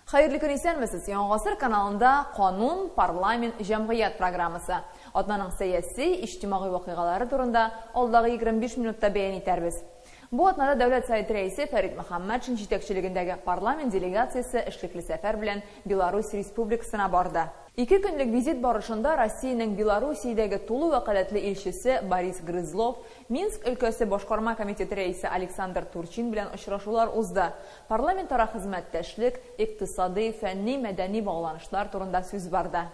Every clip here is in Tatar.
Хәерле көн, исәнмесез! Яңа гасыр каналында Канун, парламент, җәмгыять программасы. Атнаның сәяси, иҗтимагый вакыйгалары турында алдагы 25 минутта бәян итәрбез. Бу атнада Дәүләт Советы Рәисе Фәрит Мөхәммәтшин җитәкчелегендәге парламент делегациясе эшлекле сәфәр белән Беларусь Республикасына барды. Ике көнлек визит барышында Россиянең Белоруссиядәге тулы вәкаләтле илчесе Борис Грызлов, Минск өлкәсе башкарма комитеты рәисе Александр Турчин белән очрашулар узды. Парламентара хезмәттәшлек, икътисадый, фәнни, мәдәни багланышлар турында сүз барды.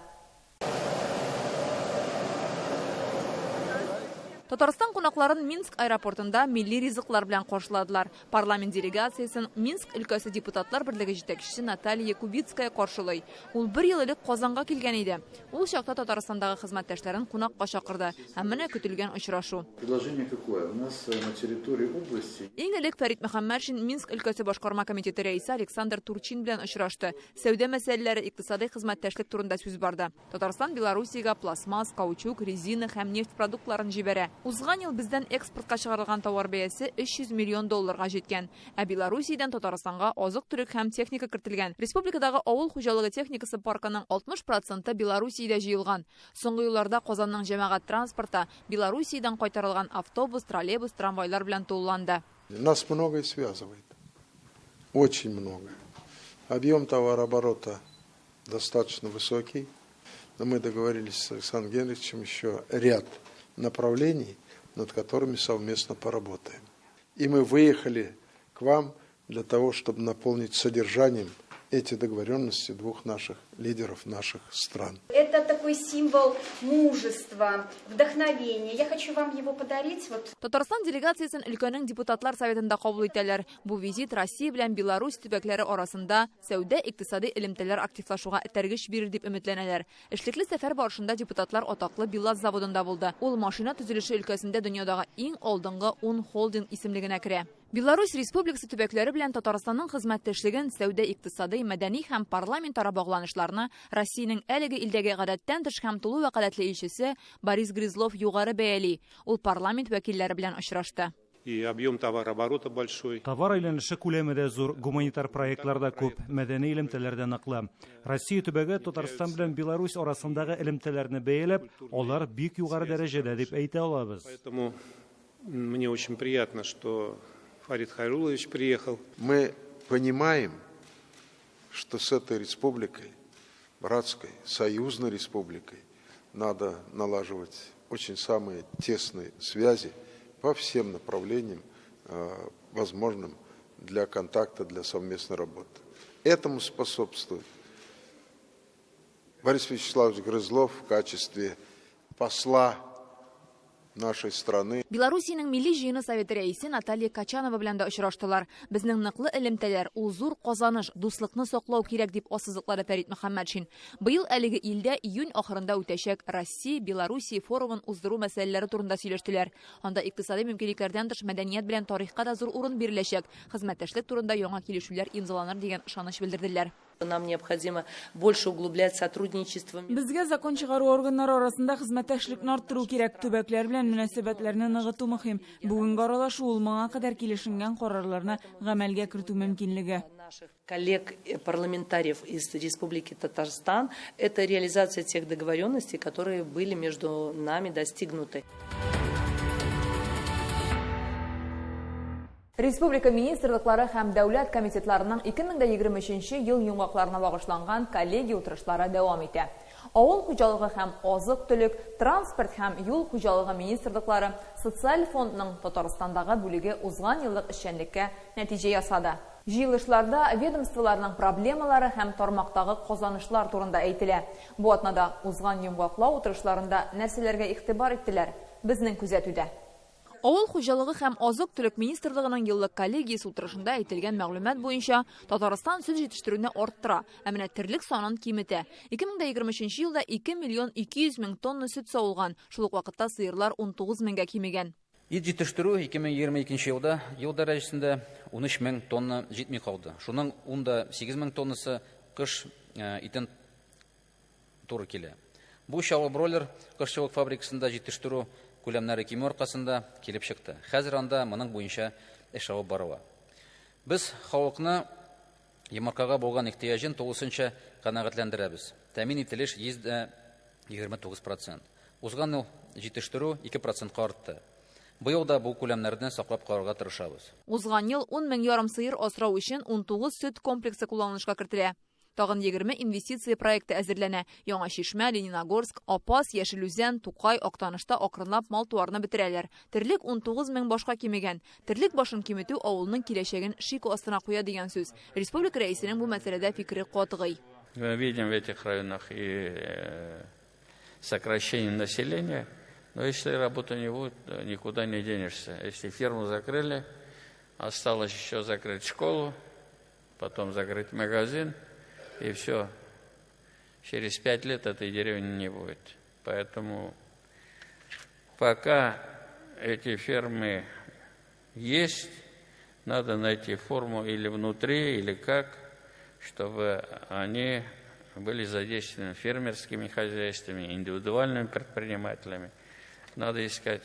Татарстан кунакларын Минск аэропортында милли ризыклар белән каршыладылар. Парламент делегациясен Минск өлкәсе депутатлар берлеге җитәкчесе Наталья Якубицкая каршылый. Ул бер ел элек Казанга килгән иде. Ул чакта Татарстандагы хезмәттәшләрен кунакка чакырды. Һәм менә көтелгән очрашу. Предложение какое? У нас на территории области. Иң элек Фәрит Мөхәммәтшин Минск өлкәсе башкарма комитеты рәисе Александр Турчин белән очрашты. Сәүдә мәсьәләләре, икътисадый хезмәттәшлек турында сүз барды. Татарстан Белоруссиягә пластмасс, каучук, резина һәм нефть продуктларын җибәрә. Узган ел бездән экспортка чыгарылган товар бәясе 300 миллион долларга җиткән. Ә Белоруссиядән Татарстанга азык-төлек һәм техника кертелгән. Республикадагы авыл хуҗалыгы техникасы паркының 60 проценты Белоруссиядә җыелган. Соңгы елларда Казанның җәмәгать транспорты Белоруссиядән кайтарылган автобус, троллейбус, трамвайлар белән тулыланды. Нас многое связывает. Очень много. Объем товарооборота достаточно высокий. Но мы договорились с Александром Генриховичем еще ряд направлений, над которыми совместно поработаем. И мы выехали к вам для того, чтобы наполнить содержанием эти договоренности двух наших лидеров наших стран. Это такой символ мужества, вдохновения. Я хочу вам его подарить. Вот. Татарстан делегациясен өлкәнең депутатлар советында кабул итәләр. Бу визит Россия белән Беларусь төбәкләре арасында сәүдә-икътисадый элемтәләр активлашуга этәргеч бирер дип өметләнәләр. Эшлекле сәфәр барышында депутатлар атаклы БелАЗ заводында булды. Ул машина төзелеше өлкәсендә дөньядагы иң алдынгы ун холдинг исемлегенә керә. Беларусь Республикасы төбәкләре белән Татарстанның хезмәттәшлеген, сәүдә-икътисадый, мәдәни һәм парламентара багланышларны Россиянең әлеге илдәге гадәттән тыш һәм тулы вәкаләтле илчесе Борис Грызлов югары бәяли. Ул парламент вәкилләре белән очрашты. И объем товарооборота большой. Товар әйләнеше күләме дә зур, гуманитар проектлар да күп, мәдәни элемтәләр дә ныклы. Россия төбәге Татарстан белән Беларусь арасындагы элемтәләрне бәяләп, алар бик югары дәрәҗәдә дип әйтә алабыз. Поэтому мне очень приятно, что Фарид Хайруллович приехал. Мы понимаем, что с этой республикой, братской, союзной республикой, надо налаживать очень самые тесные связи по всем направлениям, возможным для контакта, для совместной работы. Этому способствует Борис Вячеславович Грызлов в качестве посла нашей страны. Белоруссиянең Милли җыены советы рәисе Наталья Качанова белән дә очраштылар. Безнең ныклы элемтәләр, ул зур казаныш, дуслыкны саклау кирәк, дип ассызыклады Фәрит Мөхәммәтшин. Быел әлеге илдә июнь ахырында үтәчәк Россия, Белоруссия форумын уздыру мәсьәләләре турында сөйләштеләр. Анда икътисадый мөмкинлекләрдән тыш мәдәният белән тарихка да зур урын биреләчәк, хезмәттәшлек турында яңа килешүләр имзаланыр дигән ышаныч белдерделәр. Нам необходимо больше углублять сотрудничество. Безгә закон чыгару органнары арасында хезмәттәшлекне арттыру кирәк, төбәкләр белән мөнәсәбәтләрне ныгыту мөһим. Бүгенге аралашу ул моңа кадәр килешенгән карарларны гамәлгә кертү мөмкинлеге. Наших коллег-парламентариев из Республики Татарстан это реализация тех договоренностей, которые были между нами достигнуты. Республика министрлыклары һәм дәүләт комитетларының 2023 нче ел йомгакларына багышланган коллегия утырышлары дәвам итә. Авыл хуҗалыгы һәм азык-төлек, транспорт һәм юл хуҗалыгы министрлыклары, Социаль фондның Татарстандагы бүлеге узган еллык эшчәнлеккә нәтиҗә ясады. Җыелышларда ведомстволарның проблемалары һәм тармактагы казанышлар турында әйтелә. Бу атнада узган йомгаклау утырышларында нәрсәләргә игътибар иттеләр? Безнең күзәтүдә. Авыл хуҗалыгы һәм азык-төлек министрлыгының еллык коллегиясе утырышында әйтелгән мәгълүмат буенча, Татарстан сөт җитештерүне арттыра, ә менә терлек санын киметә. 2023 елда 2 миллион 200 мең тонна сөт савылган, шул ук вакытта сыерлар 19 меңгә кимегән. Ит җитештерү 2022 елда ел дәрәҗәсендә 13 мең тонна җитми калды. Шуның 10,8 мең тоннасы кыш итен туры килә. Бу Чаллы бройлер кошчылык фабрикасында җитештерү күләмнәре кимү аркасында килеп чыкты. Хәзер анда моның буенча эш алып барыла. Без халыкны Йомыркага булган ихтыяҗын тулысынча канәгатьләндерәбез. Тәэмин ителеш 129 процент. Узган ел җитештерү 2 процентка артты. Быел да бу күләмнәрне саклап калырга тырышабыз. Узган ел 10 мең ярым сыер асрау өчен 19 сөт комплексы кулланылышка кертелә. Тагын 20 инвестиция проекты әзерләнә. Яңа Чишмә, Лениногорск, Апас, Яшел Үзән, Тукай, Актанышта акрынлап мал-туарны бетерәләр. Терлек 19 мең башка кимегән. Терлек башын киметү авылның киләчәген шик астына куя дигән сүз. Республика рәисенең бу мәсьәләдә фикере катгый. Мы видим в этих районах и сокращение населения, но если работы не будет, никуда не денешься. Если ферму закрыли, осталось еще закрыть школу, потом закрыть магазин, и все. Через 5 лет этой деревни не будет. Поэтому пока эти фермы есть, надо найти форму или внутри, или как, чтобы они были задействованы фермерскими хозяйствами, индивидуальными предпринимателями. Надо искать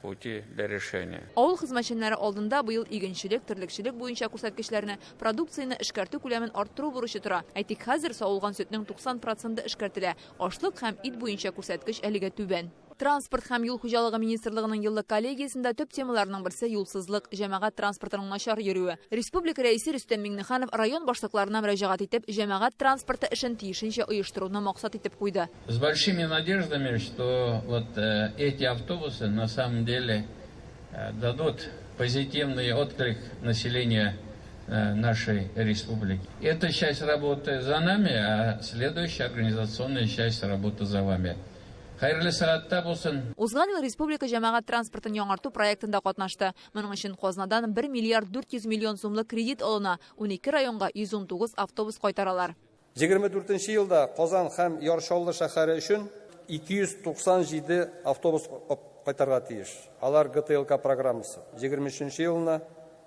пути для решения. Авыл хезмәтчәннәре алдында быел игенчелек, терлекчелек буенча күрсәткечләрне, продукцияне эшкәртү күләмен арттыру бурычы тора. Әйтик, хәзер савылган сөтнең 90 проценты эшкәртелә. Ашлык һәм ит буенча күрсәткеч әлегә түбән. Транспорт һәм юл хуҗалыгы министрлыгының еллык коллегиясендә төп темаларның берсе юлсызлык, җәмәгать транспортының начар йөрүе. Республика рәисе Рөстәм Миңнеханов район башлыкларына мөрәҗәгать итеп, җәмәгать транспорты эшен тиешенчә оештыруны максат итеп куйды. С большими надеждами, что вот эти автобусы на самом деле дадут позитивный отклик населения нашей республики. Эта часть работы за нами, а следующая организационная часть работы за вами. Хәерле сәгатьтә булсын. Узган ел республика җәмәгать транспортын яңарту проектында катнашты. Моның өчен казнадан 1 миллиард 400 миллион сумлык кредит алына. 12 районга 119 автобус кайтаралар. 24 елда Казан һәм Яр Чаллы шәһәре өчен 297 автобус кайтарга тиеш. Алар ГТЛК программасы. 23 елына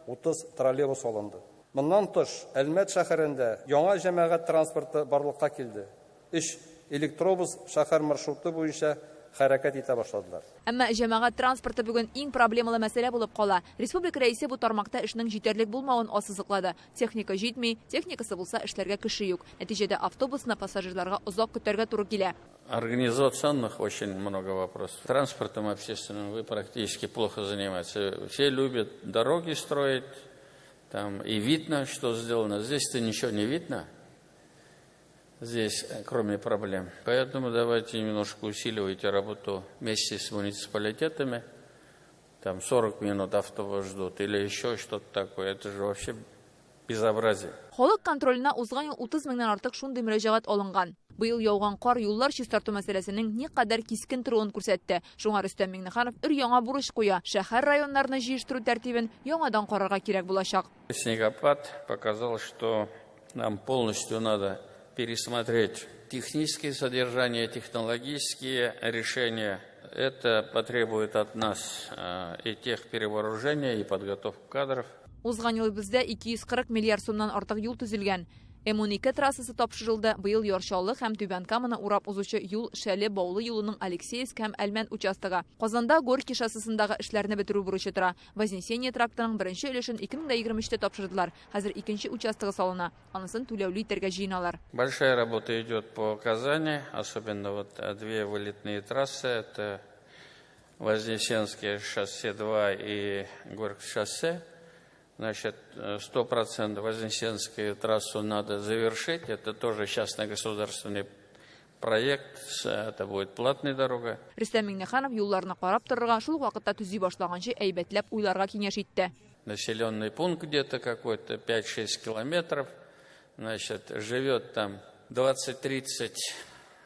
30 троллейбус алынды. Моннан тыш, Әлмәт шәһәрендә яңа җәмәгать транспорты барлыкка килде. 3 электробус шәһәр маршруты буенча хәрәкәт итә башладылар. Әмма җәмәгать транспорты бүген иң проблемалы мәсьәлә булып кала. Республика рәисе бу тармакта эшнең җитәрлек булмавын ассызыклады. Техника җитми, техникасы булса эшләргә кеше юк. Нәтиҗәдә автобусны пассажирларга озак көтәргә туры килә. Организационных очень много вопросов. Транспортом общественным вы практически плохо занимаетесь. Все любят дороги строить, там и видно, что сделано. Здесь-то ничего не видно. Здесь, кроме проблем. Поэтому давайте немножко усиливайте работу вместе с муниципалитетами. Там 40 минут автобус ждут или еще что-то такое. Это же вообще безобразие. Халык контроленә узган ел 30 меңнән артык шундый мөрәҗәгать алынган. Быел яуган кар юллар чистарту мәсьәләсенең никадәр кискен торуын күрсәтте. Шуңа Рөстәм Миңнеханов өр яңа бурыч куя. Шәһәр районнарны җыештыру тәртибен яңадан карарга кирәк булачак. Снегопад показал, что нам полностью надо пересмотреть технические содержания, технологические решения. Это потребует от нас и тех перевооружения, и подготовку кадров. Узган ел бездә 240 миллиард сумнан артык юл төзелгән. М12 трассасы тапшырылды. Быел Яр Чаллы һәм Түбән Каманы урап узучы юл Шәле Баулы юлының Алексеевск һәм Әлмән участогы. Казанда Горький шоссесындагы эшләрне бетерү бурычы тора. Вознесение трактының беренче өлешен 2023-тә тапшырдылар. Хәзер икенче участогы салына. Анысын түләүле итәргә җыеналар. Большая работа идет по Казани, особенно вот две вылетные трассы, это Вознесенское шоссе 2 и Горькое шоссе. Значит, 100% Вознесенскую трассу надо завершить. Это тоже частно-государственный проект, это будет платная дорога. Рөстәм Миңнеханов юлларны карап торырга, шул ук вакытта төзи башлаганчы әйбәтләп уйларга киңәш итте. Населенный пункт где-то какой-то 5-6 километров, значит, живет там 20-30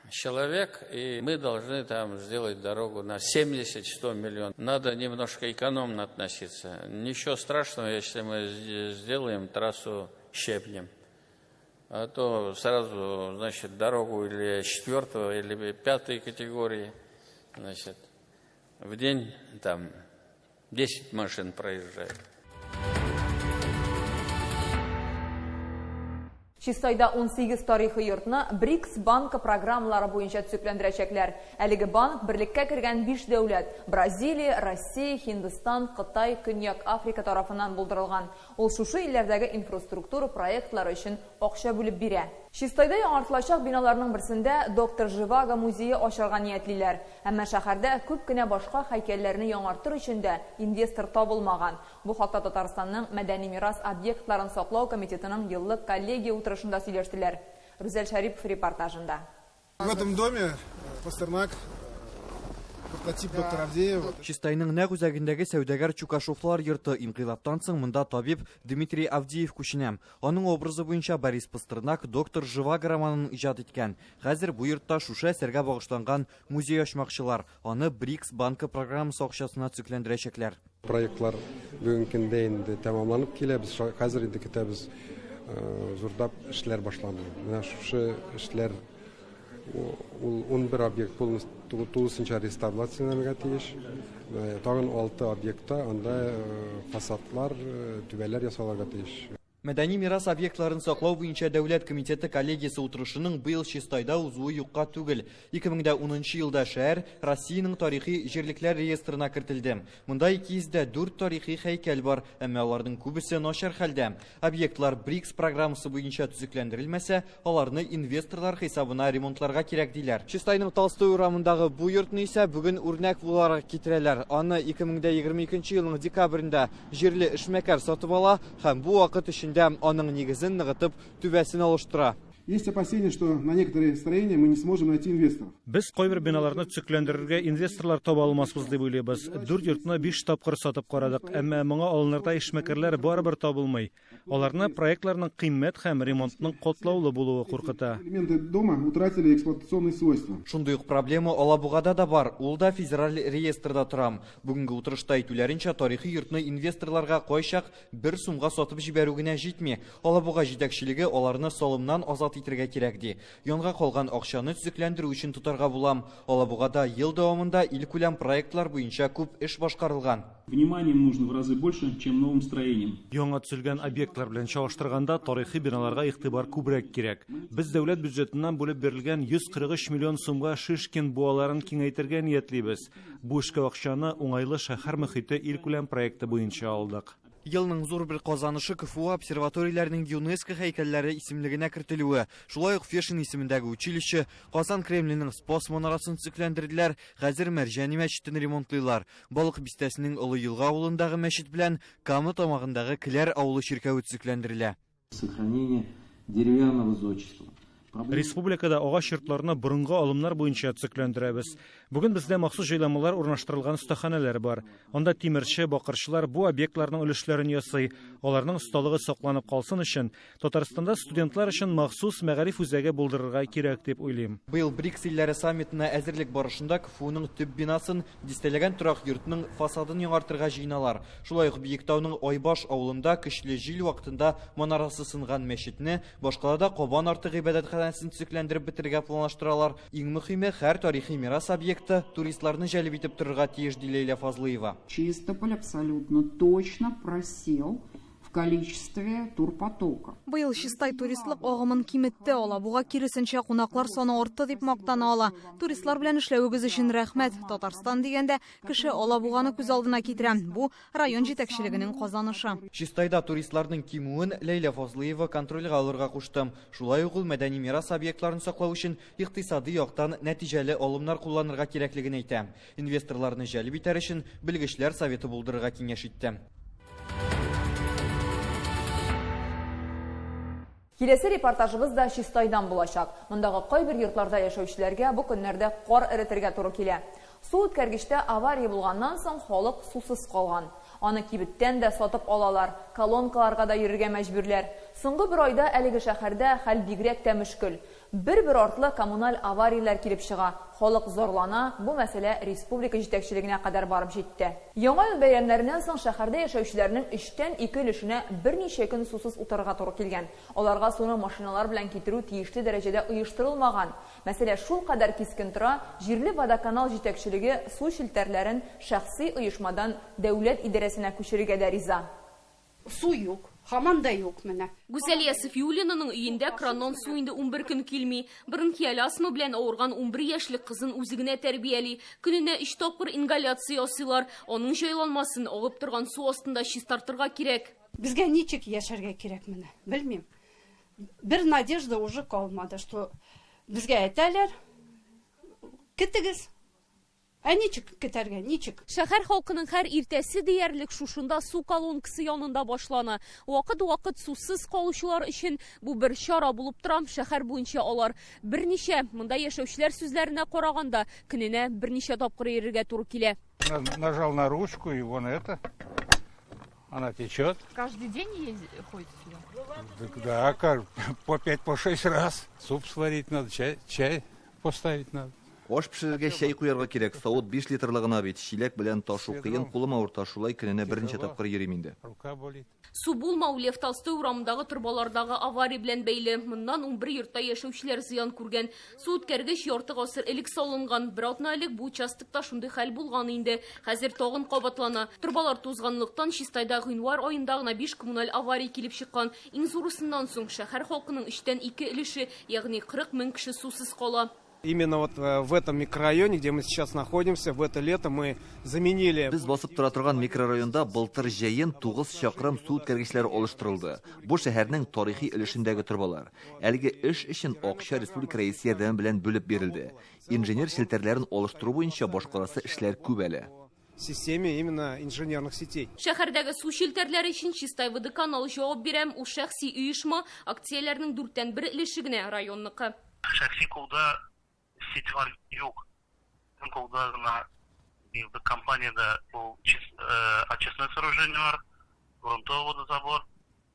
человек, и мы должны там сделать дорогу на 70-100 миллионов. Надо немножко экономно относиться. Ничего страшного, если мы сделаем трассу щебнем. А то сразу, значит, дорогу или 4-го, или 5-й категории, значит, в день там 10 машин проезжает. Чистайда 18 тарихи йортны БРИКС банкы программалары буенча төзекләндерәчәкләр. Әлеге банк берлеккә кергән 5 дәүләт – Бразилия, Россия, Һиндстан, Кытай, Көньяк Африка тарафыннан булдырылган. Ул шушы илләрдәге инфраструктура проектлары өчен акча бүлеп бирә. Чистайда яңартылачак биналарның берсендә Доктор Живаго музее ачарга ниятлиләр. Әмма шәһәрдә күп кенә башка һәйкәлләрне яңартыр өчен дә инвестор табылмаган. Бу хакта Татарстанның Мәдәни мирас объектларын саклау комитетының еллык коллегия утырышында сөйләштеләр. Рүзәл Шәрипов репортажында. В этом доме Пастернак, прототип доктора Авдеева. Чистайның нәкъ үзәгендәге сәүдәгәр Чукашовлар йорты. Инкыйлабтан соң монда табиб Дмитрий Авдеев күченә. Аның образы буенча Борис Пастернак Доктор Живаго романын иҗат иткән. Хәзер бу йортта шушы әсәргә багышланган музей ачмакчылар. Аны БРИКС банкы программасы акчасына төзекләндерәчәкләр. Проектлар бүгенге көндә инде тәмамланып килә. Без хәзер инде көтәбез зурдап эшләр башлану. Менә шушы эшләр ул 11 объект тулысынча реставрацияләнергә тиеш. Тагын 6 объектта анда фасадлар, түбәләр ясалырга тиеш. Мәдәни мирас объектларын саклау буенча дәүләт комитеты коллегиясе утырышының быел Чистайда узуы юкка түгел. 2010 елда шәһәр Россиянең тарихи җирлекләр реестрына кертелде. Монда 204 тарихи һәйкәл бар, әмма аларның күбесе начар хәлдә. Объектлар БРИКС программасы буенча төзекләндерелмәсә, аларны инвесторлар хисабына ремонтларга кирәк диләр. Чистайның Толстой урамындагы бу йортны исә бүген үрнәк буларак китерәләр. Аны 2022 елның декабрендә җирле эшмәкәр сатып ала һәм бу вакыт эчендә аның нигезен ныгытып, түбәсен алыштыра. Есть опасения, что на некоторые строения мы не сможем найти инвесторов. Без кайбер биналарны төзекләндерергә инвесторлар таба алмасбыз дип уйлыйбыз. 4 йортны 5 тапкыр сатып карадык, әмма моңа алынырдай эшмәкәрләр барыбер табылмый. Аларны проектларның кыйммәт һәм ремонтның катлаулы булуы куркыта. Элементы дома утратили эксплуатационные свойства. Шундый ук проблема Алабугада да бар. Ул да федераль реестрда тора. Бүгенге утырышта әйтүләренчә, тарихи йортны инвесторларга кайчак 1 сумга сатып җибәрү генә җитми. Алабуга җитәкчелеге аларны салымнан азат итәргә кирәк ди. Янга калган акчаны төзекләндерү өчен тотарга булам. Алабугада ел дәвамында илкүләм проектлар буенча күп эш башкарылган. Внимание нужно в разы больше, чем новым строением. Яңа төзелгән объектлар белән чагыштырганда тарихи биналарга игътибар күбрәк кирәк. Без дәүләт бюджетыннан бүлеп бирелгән 143 миллион сумга Шишкин буаларын киңәйтергә ниятлибез. Бу эшкә акчаны уңайлы шәһәр мөхите илкүләм проекты буенча алдык. Елның зур бер казанышы КФУ обсерваторияләренең ЮНЕСКО һәйкәлләре исемлегенә кертелүе. Шулай ук Фешин исемендәге училище, Казан Кремленең Спас манарасын төзекләндерделәр, хәзер Мәрҗани мәчетен ремонтлыйлар. Балык бистәсенең Олы Елга авылындагы мәчет белән Кама тамагындагы Келәр авылы чиркәве төзекләндерелә. Сохранение деревянного зодчества. Республикада агач йортларны борынгы алымнар буенча төзекләндерәбез. Бүген бездә махсус җайланмалар урнаштырылган остаханәләр бар. Анда тимерче, бакырчылар бу объектларның өлешләрен ясый. Аларның осталыгы сакланып калсын өчен Татарстанда студентлар өчен махсус мәгариф үзәге булдырырга кирәк дип уйлыйм. Быел БРИКС илләре саммитына әзерлек барышында КФУның төп бинасын, дистәләгән торак йортның фасадын яңартырга җыеналар. Шулай ук Биектауның Айбаш авылында көчле җил вакытында манарасы сынган мәчетне, башкалада Кабан арты гыйбадәтханәсен төзекләндереп бетерергә планлаштыралар. Иң мөһиме, һәр тарихи мирас объекты туристларны җәлеп итеп торырга тиеш, ди Ләйлә Фазлыева. Чистополь абсолютно точно просел в количестве турпотока. Быел Чистай туристлык агымын киметте. Алабуга киресенчә кунаклар саны артты дип мактана ала. Туристлар белән эшләвегез өчен рәхмәт. Татарстан дигәндә кеше Алабуганы күз алдына китерә. Бу район җитәкчелегенең казанышы. Чистайда туристларның кимүен Ләйлә Фазлыева контрольгә алырга кушты. Шулай ук ул мәдәни мирас объектларын саклау өчен икътисади яктан нәтиҗәле алымнар кулланырга кирәклеген әйтә. Инвесторларны җәлеп итәр өчен белгечләр советы булдырырга киңәш итте. Киләсе репортажыбыз да Чистайдан булачак. Мондагы кайбер йортларда яшәүчеләргә бу көннәрдә кар эретергә туры килә. Су үткәргечтә авария булганнан соң халык сусыз калган. Аны кибеттән дә сатып алалар, колонкаларга да йөрергә мәҗбүрләр. Соңгы бер айда әлеге шәһәрдә хәл бигрәк тә мөшкел. Бер-бер артлы коммуналь аварияләр килеп чыга. Халык зарлана, бу мәсьәлә республика җитәкчелегенә кадәр барып җитте. Яңа ел бәйрәмнәреннән соң шәһәрдә яшәүчеләрнең 3-тән 2 өлешенә берничә көн сусыз утырырга туры килгән. Аларга суны машиналар белән китерү тиешле дәрәҗәдә оештырылмаган. Мәсьәлә шул кадәр кискен тора, җирле водоканал җитәкчелеге су челтәрләрен шәхси оешмадан дәүләт идарәсенә күчерергә дә риза. Су юк. Һаман да юк менә. Гүзәлия Софиуллинаның өендә краннан су инде 11 көн килми. Бронхиаль астма белән авырган 11 яшьлек кызын үзе генә тәрбияли. Көненә 3 тапкыр ингаляция ясыйлар. Аның җайланмасын агып торган су астында чистартырга кирәк. Безгә ничек яшәргә кирәк менә? Белмим. Бер надежда уже калмады, что безгә әйтәләр, көтегез. Ә ничек көтәргә, ничек? Шәһәр халкының һәр иртәсе диярлек шушында су колонкасы янында башлана. Вакыт-вакыт сусыз калучылар өчен бу бер чара булып тора. Шәһәр буенча алар берничә, монда яшәүчеләр сүзләренә караганда, көненә берничә тапкыр йөрергә туры килә. Нажал на ручку, и вон это, она течет. Каждый день ходите сюда? Да, по 5-6 раз. Суп сварить надо, чай поставить надо. Аш пешерергә, чәй куярга кирәк. Савыт 5 литрлы гына бит. Чиләк белән ташу кыен, кулым авырта. Шулай көненә берничә тапкыр йөрим инде. Рука болит. Су булмау Лев Толстой урамындагы торбалардагы авария белән бәйле. Моннан 11 йортта яшәүчеләр зыян күргән. Су үткәргеч ярты гасыр элек салынган. Бер атна элек бу участокта шундый хәл булган инде. Хәзер тагын кабатлана. Торбалар тузганлыктан Чистайда гыйнвар аенда гына 5 коммуналь авария килеп чыккан. Иң зурысыннан соң шәһәр халкының 2/3 өлеше, ягъни 40 мең кеше сусыз кала. Именно вот в этом микрорайоне, где мы сейчас находимся, в это лето мы заменили... Без басып тора торган микрорайонда былтыр җәен 9 чакрым су үткәргечләре алыштырылды. Бу шәһәрнең тарихи өлешендәге торбалар. Әлеге эш өчен акча республика рәисе ярдәме белән бүлеп бирелде. Инженер челтәрләрен алыштыру буенча башкарасы эшләр күп әле. Системе именно инженерных сетей. Шәһәрдәге су челтәрләре өчен Чистай водоканал җавап бирә. Ул шәхси оешма, акцияләрнең 1/4 өлеше генә районныкы. Шәхси кулда сетьлар юк. Кулда гына компаниядә ул очистное сооружениелар, грунтовый водозабор,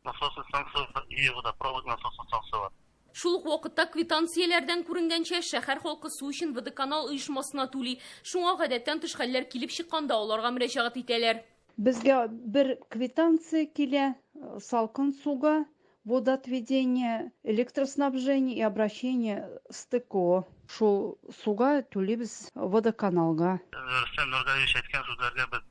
насосный станция и водопровод насосный станциялар. Шул ук вакытта квитанцияләрдән күренгәнчә, шәһәр халкы су өчен водоканал оешмасына түли. Шуңа гадәттән тыш хәлләр килеп чыкканда аларга мөрәҗәгать итәләр. Безгә бер квитанция килә, салкын суга, водоотведение, электроснабжение и обращение с ТКО. Шул суга түлибез водоканалга. Рөстәм Нургалиевич әйткән сүзләргә без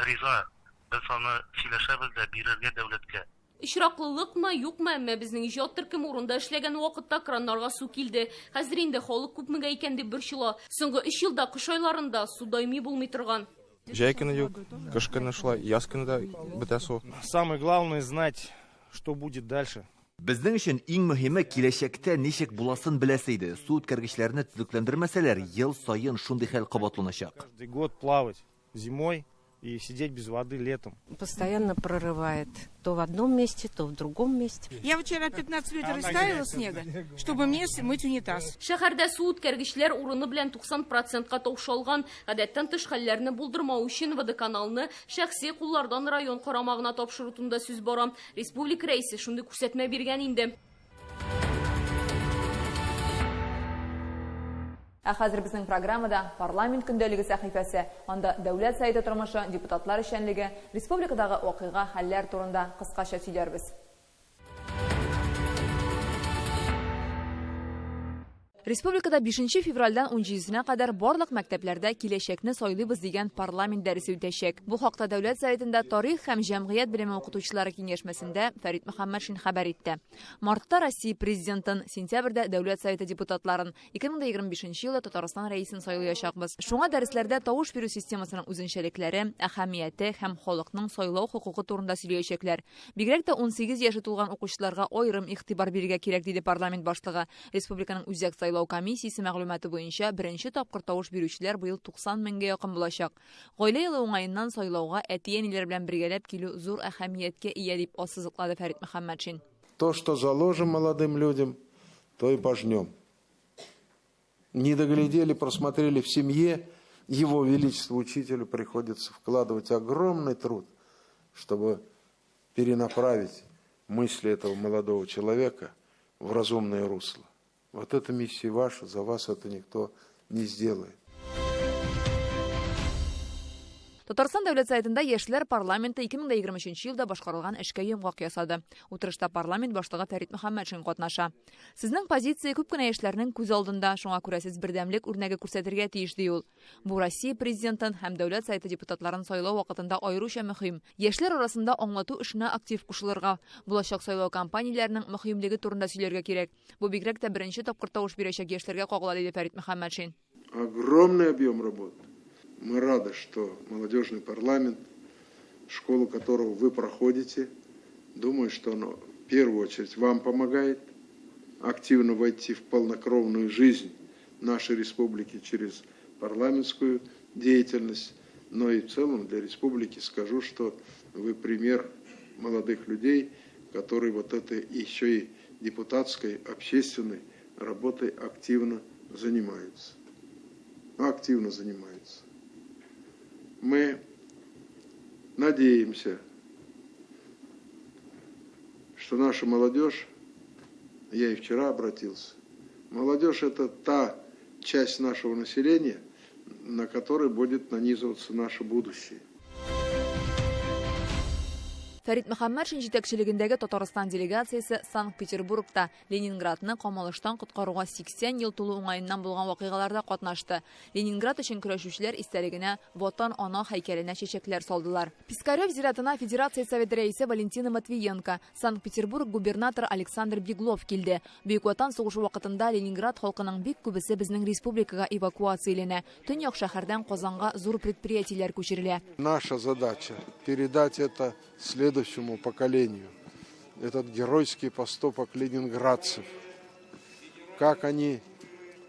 риза, без аны сөйләшәбез дә бирергә дәүләткә. Очраклылыкмы, юкмы, әмма безнең иҗат төркеме урында эшләгән вакытта краннарга су килде. Хәзер инде халык күпмегә икән дип борчыла. Соңгы 3 елда кыш айларында су даими булмый торган. Җәй көне юк, кыш көне шулай, яз көне дә бетә су. Самое главное знать, что будет дальше. Безнең өчен иң мөһиме киләчәктә ничек буласын беләсе иде. Су үткәргечләрне төзекләндермәсәләр, ел саен шундый хәл кабатланачак. Каждый год плавать зимой и сидеть без воды летом. Постоянно прорывает то в одном месте, то в другом месте. Я вчера 15 литров ставила снега, чтобы мне мыть унитаз. Шәһәрдә су үткәргечләр урыны белән 90%-ка таушалган. Гадәттән тыш хәлләрне булдырмау өчен водоканалны шәхси куллардан район карамагына тапшыру турында сүз бара. Республика рәисе шундый күрсәтмә биргән инде. Ә хәзер безнең программада парламент көндәлеге сәхифәсе, анда дәүләт советы тормышы, депутатлар эшчәнлеге, республикадагы вакыйга, хәлләр турында кыскача сөйләрбез. Республикада 5 февральдән 17-сенә кадәр барлык мәктәпләрдә киләчәкне сайлыйбыз дигән парламент дәресе үтәчәк. Бу хакта Дәүләт Советында тарих һәм җәмгыять белеме укытучылары киңәшмәсендә Фәрит Мөхәммәтшин хәбәр итте. Мартта Россия президентын, сентябрьдә Дәүләт Советы депутатларын, 2025 елда Татарстан рәисен сайлаячакбыз. Шуңа дәресләрдә тавыш бирү системасының үзенчәлекләре, әһәмияте һәм халыкның сайлау хокукы турында сөйләячәкләр. Бигрәк тә 18 яше тулган укучыларга аерым игътибар бирергә кирәк, диде парламент башлыгы. Республиканың үзәк сайлау комиссиясе мәгълүматы буенча беренче тапкыр тавыш бирүчеләр быел 90 меңгә якын булачак. Гаилә елы уңаеннан сайлауга әти-әниләр белән бергәләп килү зур әһәмияткә ия, дип ассызыклады Фәрит Мөхәммәтшин. То, что заложим молодым людям, то и пожнем. Не доглядели, просмотрели в семье, его величество учителю приходится вкладывать огромный труд, чтобы перенаправить мысли этого молодого человека в разумное русло. Вот эта миссия ваша, за вас это никто не сделает. Татарстан Дәүләт Советында яшьләр парламенты 2023 елда башкарылган эшкә йомгак ясады. Утырышта парламент башлыгы Фәрит Мөхәммәтшин катнаша. Сезнең позиция күп кенә яшьләрнең күз алдында, шуңа күрә сез бердәмлек үрнәге күрсәтергә тиеш, ди ул. Бу Россия Президентын һәм Дәүләт Советы депутатларын сайлау вакытында аеруча мөһим. Яшьләр арасында аңлату эшенә актив кушылырга, булачак сайлау кампанияләренең мөһимлеге турында сөйләргә кирәк. Бу бигрәк тә беренче тапкыр тавыш бирәчәк яшьләргә кагыла, диде Фәрит Мөхәммәтшин. Огромный объем работы. Мы рады, что молодежный парламент, школу которого вы проходите, думаю, что оно в первую очередь вам помогает активно войти в полнокровную жизнь нашей республики через парламентскую деятельность, но и в целом для республики скажу, что вы пример молодых людей, которые вот этой еще и депутатской, общественной работой активно занимаются. Активно занимаются. Мы надеемся, что наша молодежь, я и вчера обратился, молодежь – это та часть нашего населения, на которой будет нанизываться наше будущее. Фәрит Мөхәммәтшин җитәкчелегендәге Татарстан делегациясе Санкт-Петербургта Ленинградны камалыштан коткаруга 80 ел тулу уңаеннан булган вакыйгаларда катнашты. Ленинград өчен көрәшүчеләр истәлегенә Ватан ана һәйкәленә чәчәкләр салдылар. Пискарев зиратына Федерация Советы рәисе Валентина Матвиенко, Санкт-Петербург губернаторы Александр Беглов килде. Бөек Ватан сугышы вакытында Ленинград халкының бик күбесе безнең республикага эвакуацияләнә. Төньяк шәһәрдән Казанга зур предприятиеләр күчерелә. Наша задача передать это следующему поколению, этот геройский поступок ленинградцев, как они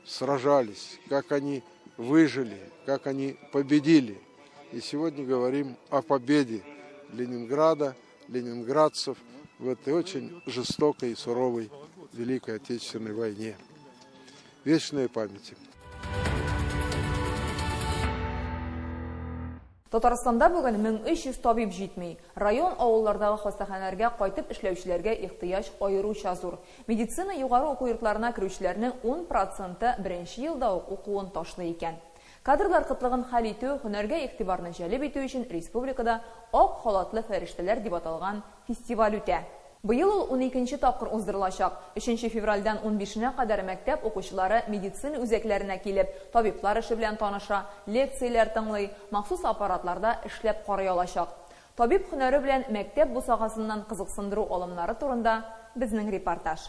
сражались, как они выжили, как они победили. И сегодня говорим о победе Ленинграда, ленинградцев в этой очень жестокой и суровой Великой Отечественной войне. Вечная память им. Татарстанда бүген 1300 табиб җитми. Район авыллардагы хастаханәләргә кайтып эшләүчеләргә ихтыяҗ аеруча зур. Медицина югары уку йортларына керүчеләрнең 10 проценты беренче елда ук укуын ташлый икән. Кадрлар кытлыгын хәл итү, һөнәргә игътибарны җәлеп итү өчен республикада Ак халатлы фәрештәләр дип аталган фестиваль үтә. Быел ул уникенче тапкыр уздырылачак. Өченче февральдән унбишенә кадәр мәктәп укучылары медицина үзәкләренә килеп, табиблар эше белән таныша, лекцияләр тыңлый, махсус аппаратларда эшләп карый алачак. Табиб һөнәре белән мәктәп бусагасыннан кызыксындыру алымнары турында безнең репортаж.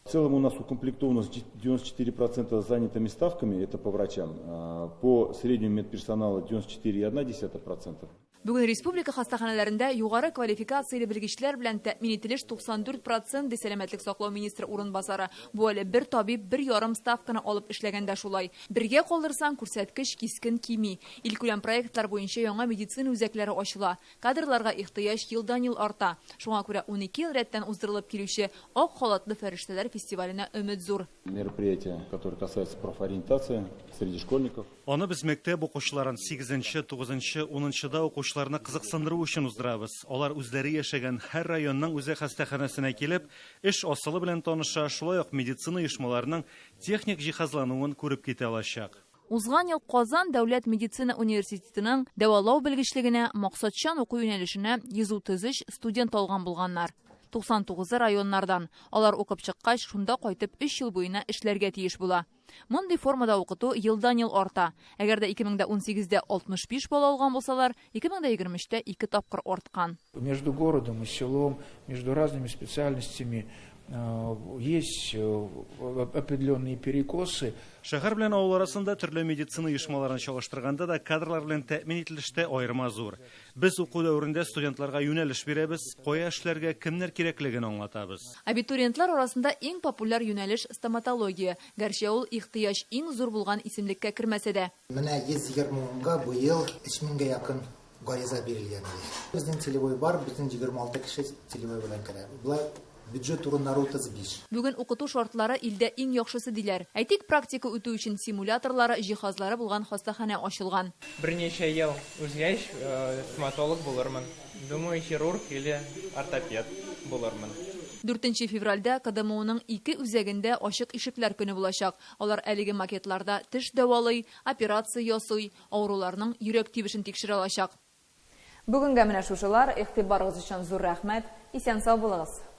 В целом у нас укомплектовано 94% занятыми ставками, это по врачам, по среднему медперсоналу 94,1%. Бүген республика хастаханәләрендә югары квалификацияле белгечләр белән тәэмин ителеш 94 процент, ди сәламәтлек саклау министры урынбасары. Бу әле бер табиб бер ярым ставканы алып эшләгәндә шулай. Бергә калдырсаң, күрсәткеч кискен кими. Илкүләм проектлар буенча яңа медицина үзәкләре ачыла. Кадрларга ихтыяҗ елдан-ел арта. Шуңа күрә унике ел рәттән уздырылып килүче Ак халатлы фәрештәләр фестиваленә өмет зур. Мероприятие, которое касается профориентации среди школьников. Аны без мәктәп укучыларын, сигезенче, тугызынчы, унынчыда укучыларны кызыксындыру өчен уздырабыз. Алар үзләре яшәгән һәр районның үзәк хастаханәсенә килеп, эш асылы белән таныша, шулай ук медицина оешмаларының техник җиһазлануын күреп китә алачак. Узган ел Казан дәүләт медицина университетының дәвалау белгечлегенә максатчан уку юнәлешенә 133 студент алган булганнар. 99-ы районнардан. Алар укып чыккач, шунда кайтып өч ел буена эшләргә тиеш була. Мондый формада укыту елдан-ел арта. Әгәр дә 2018-дә 65 бала алган булсалар, 2023-тә ике тапкыр арткан. Между городом и селом, между разными специальностями есть определенные перекосы. Шәһәр белән авыл арасында төрле медицина оешмаларын чагыштырганда да кадрлар белән тәэмин ителештә аерма зур. Без уку дәверендә студентларга юнәлеш бирәбез, кая эшләргә, кемнәр кирәклеген аңлатабыз. Абитуриентлар арасында иң популяр юнәлеш стоматология, гәрчә ул ихтыяҗ иң зур булган исемлеккә кермәсә дә. Менә 120 урынга быел өч меңгә якын гариза бирелгән иде. Безнең целевой бар, безнең 26 кеше целевой белән керә. Болай бюджет урыннары 35. Бүген укыту шартлары илдә иң яхшысы диләр. Әйтик, практика үтү өчен симуляторлары, җиһазлары булган хастаханә ачылган. Берничә ел узгач, стоматолог булырмын. Думаю, хирург или ортопед булырмын. 4 февральдә КДМУның ике үзәгендә ачык ишекләр көне булачак. Алар әлеге макетларда теш дәвалый, операция ясый, авыруларның йөрәк тибешен тикшерә алачак. Бүгенгә менә шушылар. Игътибарыгыз өчен зур рәхмәт. Исән-сау булыгыз.